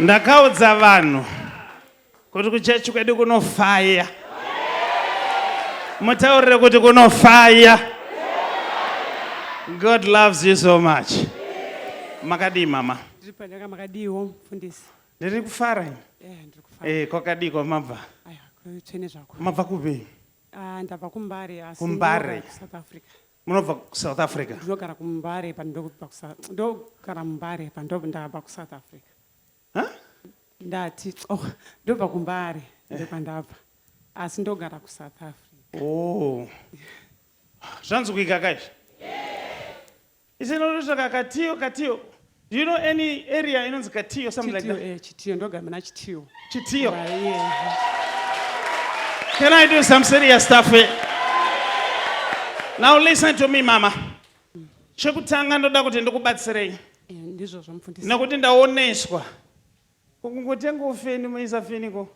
Ndakaudza vanhu kuti kuchechi kwedu kunofaya. Mutaurire kuti kunofaya. God loves you so much. Makadii mama? Ndiri pandaka makadiiwo mufundisi. Ndiri kufara. Eh, ndiri kufara. Eh, kwakadii kwamabva? Aya, kutsvene zvako. Mabva kupi? Ah, ndabva kuMbare asi Kumbare. ndinogara kuSouth Africa. Munobva kuSouth Africa? Ndinogara kuMbare pandobva kuSouth ndogara muMbare pandobva ndabva kuSouth Africa. Huh? Ndati oh, ndobva kuMbare ndokwandabva. Asi ndogara kuSouth Africa. Oh. Zvanzwika kaizvi? Isinototsvaka Katiyo, Katiyo. Do you know any area inonzi Katiyo, something like Chitiyo, that? eh, Chitiyo ndogara muna Chitiyo. Chitiyo. Yeah, yeah. Can I do some serious stuff here? Now listen to me, mama. Chekutanga ndoda kuti ndikubatsirei. Eh, ndizvozvo mufundisi. Nekuti ndaoneswa. Kungotenga feni moisa feni ko.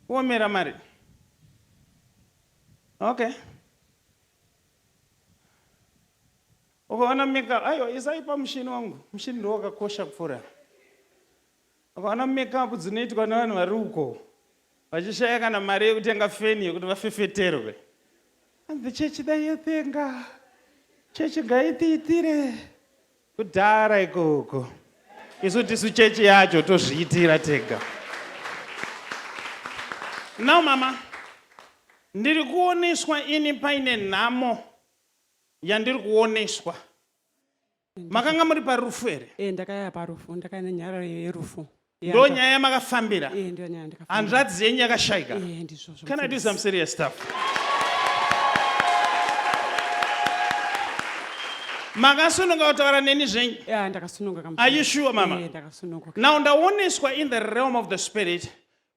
Kuomera mari. Okay. Ukaona makeup, aiwa isai pamushini wangu. Mushini ndiwo wakakosha kupfuura. Ukaona makeup dzinoitwa nevanhu vari uko vachishaya kana mari yekutenga feni yekuti vafefeterwe. And the church dai yatenga. Church ngaitiitire. Kudhara ikoko. Isu tisu chechi yacho tozviitira tega. Now mama, ndiri kuoneswa ini paine nhamo yandiri kuoneswa. Makanga muri parufu here? Eh, ndakaya parufu, ndakaya nenyaya yerufu. Ndo nyaya yamakafambira. Eh, ndo nyaya ndakafambira. Hanzvadzi yenyu yakashaika. Eh, ndizvozvo. Can I do some serious stuff? Makasununga kutaura neni zvenyu? Yeah, ndakasununga. Are you sure mama? Eh, ndakasununguka. Now ndaoneswa in the realm of the spirit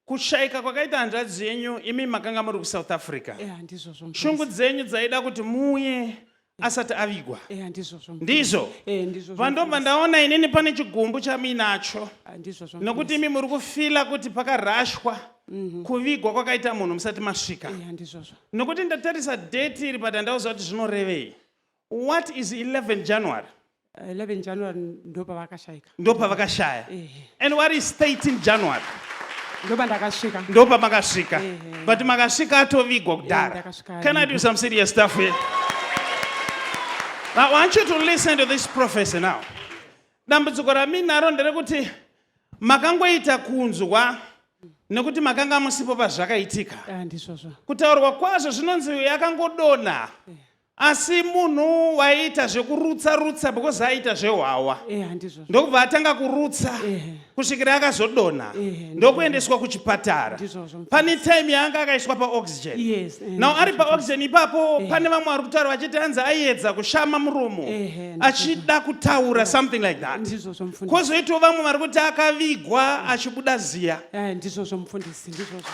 kushaika kwakaita hanzvadzi yenyu imi makanga muri kuSouth Africa. Yeah, ndizvozvo. Shungu dzenyu dzaida kuti muuye asati avigwa. Yeah, ndizvozvo. Ndizvo. Eh, ndizvozvo. Vandobva ndaona inini pane chigumbu chamuinacho. Ah, ndizvozvo. Nokuti imi muri kufila kuti pakarashwa kuvigwa kwakaita munhu musati masvika. Yeah, ndizvozvo. Nokuti ndatarisa date iri but handauziva kuti zvinorevei. What is 11 January? 11 January ndopavakashaika. Ndopavakashaya. And what is 13 January? Ndopandakasvika. Ndopamakasvika. But makasvika atovigwa kudhara. Ndakasvika Can I do some serious stuff here? I want you to listen to this prophecy now. Dambudziko raminaro nderekuti makangoita kunzwa nekuti makanga musipo pazvakaitika. Ah, ndizvozvo. Kutaurwa kwazvo zvinonzi yakangodonha. Asi munhu waiita zvekurutsa rutsa because aiita zvehwawa. Eh, handizvozvo. Ndokubva atanga kurutsa Eh. kusvikira akazodonha. Eh, Ndokuendeswa kuchipatara. Ndizvozvo. Pane time yaanga akaiswa paoxygen. Yes, eh, Now ari ndizvozvo. paoxygen ipapo pane vamwe vari kutaura vachiti hanzi aiedza kushama muromo Eh, ndizvozvo. achida kutaura something like that. Ndizvozvo mufundisi. Kwozoitawo vamwe vari kuti akavigwa achibuda ziya. Eh, ndizvozvo mufundisi, ndizvozvo.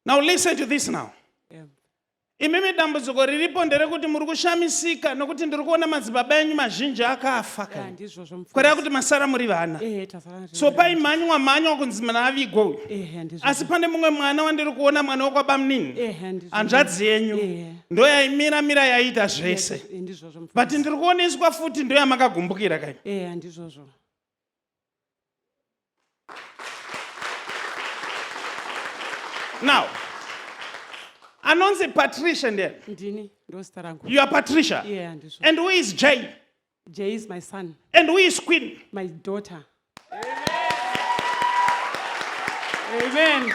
Now listen to this now. Yeah. Imimi dambudziko riripo nderekuti muri kushamisika nokuti ndiri kuona madzibaba enyu mazhinji akafa Yeah, kani. ndizvozvo mufundisi. Kureva kuti masara muri vana. Eh, tasara tiri So vana. paimhanywa mhanywa kunzi mwana avigwe uyu. Eh, ndizvozvo. Asi pane mumwe mwana wandiri kuona mwana wekwabamunini. Eh, ndizvozvo. Hanzvadzi yenyu. Eh. Ndoyaimira mira yaiita zvese. Eh, ndizvozvo But mufundisi. ndiri kuoneswa futi ndoyamakagumbukira kai. Eh, ndizvozvo. Now, anonzi Patricia ndiye. Ndini, ndozita rangu. You are Patricia. Yeah, ndizvo. And who is Jay? Jay is my son, And who is Queen? my daughter. Amen.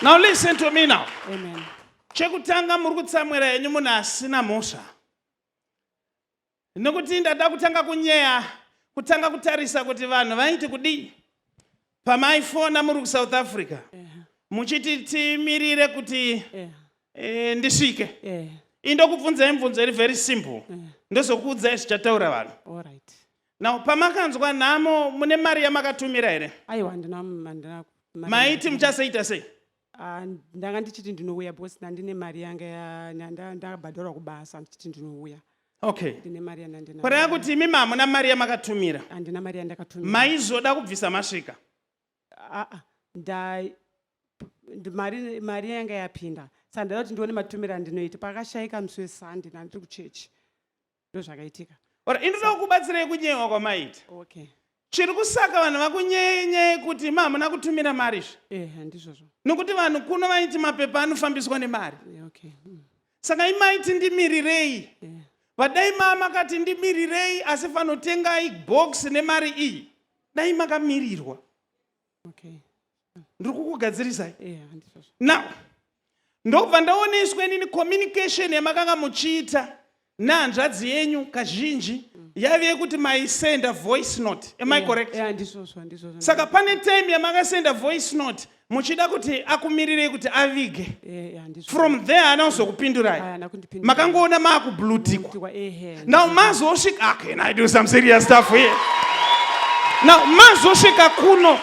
Now listen to me now. Amen. Chekutanga muri kutsamwira henyu munhu asina mhosva. Nekuti ndada kutanga kunyeya, kutanga kutarisa kuti vanhu vaiti kudii pamaifona muri kuSouth Africa muchiti timirire kuti eh, ndisvike. Indokubvunzai mubvunzo iri very simple. Ndozokuudzai zvichataura vanhu. All right. Now pamakanzwa nhamo mune mari yamakatumira here? Aiwa, handina handina mari. Maiti muchazoita sei? Ah, ndanga ndichiti ndinouya because ndandine mari yanga ndakabhadharwa kubasa ndichiti ndinouya. Okay. Ndine mari yandandina. Kureva kuti imi hamuna mari yamakatumira. Handina mari yandakatumira. Maizoda kubvisa masvika. Ah, ah, mari yanga yapinda. Saka ndaida kuti ndione matumiro andinoita. Pakashaika musi weSunday ndandiri kuchechi. Ndozvakaitika. Ora inoda kukubatsirai kunyewa kwamaita. Okay. Chiri kusaka vanhu vakunyeyenyeye kuti ma hamuna kutumira mari izvi. Eh, handizvozvo. Nokuti vanhu kuno vaiti mapepa anofambiswa nemari. Yeah, okay. Saka imaiti ndimirirei. Yeah. Vadai ma makati ndimirirei asi fanotengai box nemari iyi. Dai makamirirwa. Okay. Ndiri kukugadzirisai. Yeah, handizvozvo. Now, ndobva ndaoneswa inini communication yamakanga muchiita nehanzvadzi yenyu kazhinji yaive yekuti maisenda voice note. Am I correct? Yeah, ndizvozvo, ndizvozvo. Saka pane time yamakasenda voice note muchida kuti akumirirei kuti avige. Yeah, yeah, ndizvozvo. From there haana kuzokupindurai. Haana kundipindura. Makangoona maakublutikwa. Kutikwa, ehe. Now mazosvika, ah, can I do some serious stuff here? Now mazosvika kuno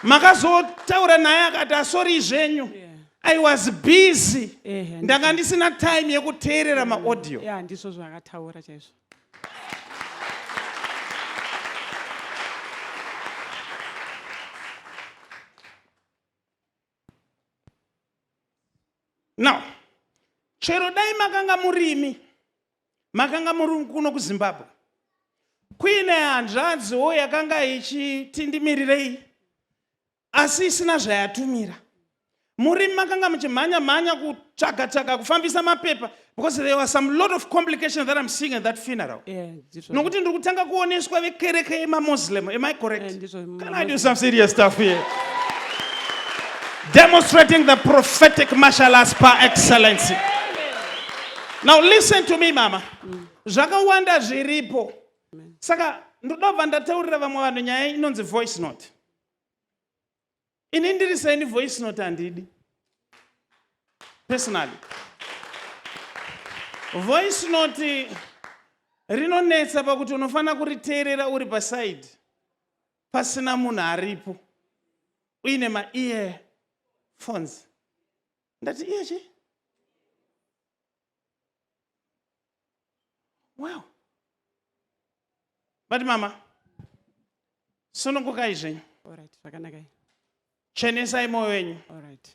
makazotaura naye akati asori zvenyu. Yeah. I was busy. Ehe, Ndanga ndisina time yekuteerera maaudio. Yeah, ndizvozvo akataura chaizvo. Now, chero dai makanga murimi, makanga muri kuno kuZimbabwe, kuine hanzvadziwo yakanga ichitindimirirei asi isina zvayatumira. Murimi makanga muchimhanya mhanya kutsvaga tsvaga kufambisa mapepa because there was some lot of complications that I'm seeing at that funeral. Yeah, ndizvozvo. Nokuti ndiri kutanga kuoneswa vekereke yemaMuslim. Am I correct? Eh, ndizvo, Can I do some serious stuff here? Demonstrating the prophetic martial arts par excellence. Now listen to me, mama. Zvakawanda zviripo. Saka ndodobva ndataurira vamwe vanhu nyaya inonzi voice note. Ini ndiri seni voice note handidi. Personally. Voice note rinonetsa pakuti unofanira kuriteerera uri paside pasina munhu aripo uine maear phones. Ndati iye chi? Wow. But mama, sunungukai zvenyu. Alright, zvakanaka. Chenesai moyo wenyu. Alright.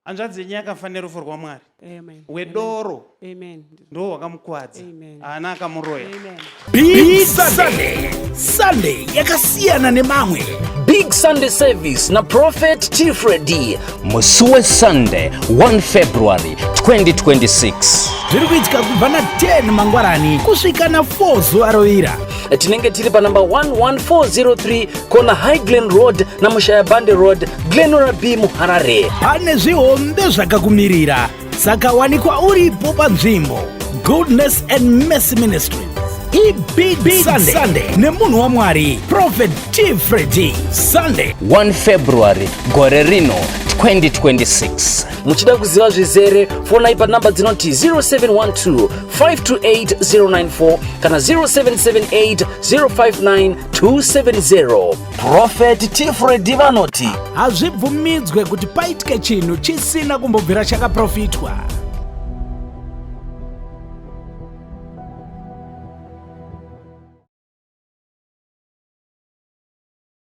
Hanzvadzi yenyu yakafa nerufu rwaMwari. Amen. Wedoro Amen. ndo wakamukwadza. Amen. Haana akamuroya. Amen. Big Sunday. Sunday yakasiyana nemamwe. Big Sunday Service na Prophet T Freddy musi weSunday 1 February 2026. Zviri kuitika kubva na 10 mangwanani kusvika na 4 zuva rovira. Tinenge tiri panamba 11403 kona High Glen Road na Mushayabande Road, Glenora B muHarare. Pane zvihombe zvakakumirira, saka wanikwa uripo panzvimbo. Goodness and Mercy Ministries. IBig Big Sunday, Sunday nemunhu waMwari Prophet T Freddy. Sunday 1 February gore rino 2026. Muchida kuziva zvizere, fonai panamba dzinoti 0712 528 094 kana 0778 059 270. Prophet T Freddy vanoti hazvibvumidzwe kuti paitike chinhu chisina kumbobvira chakaprofitwa.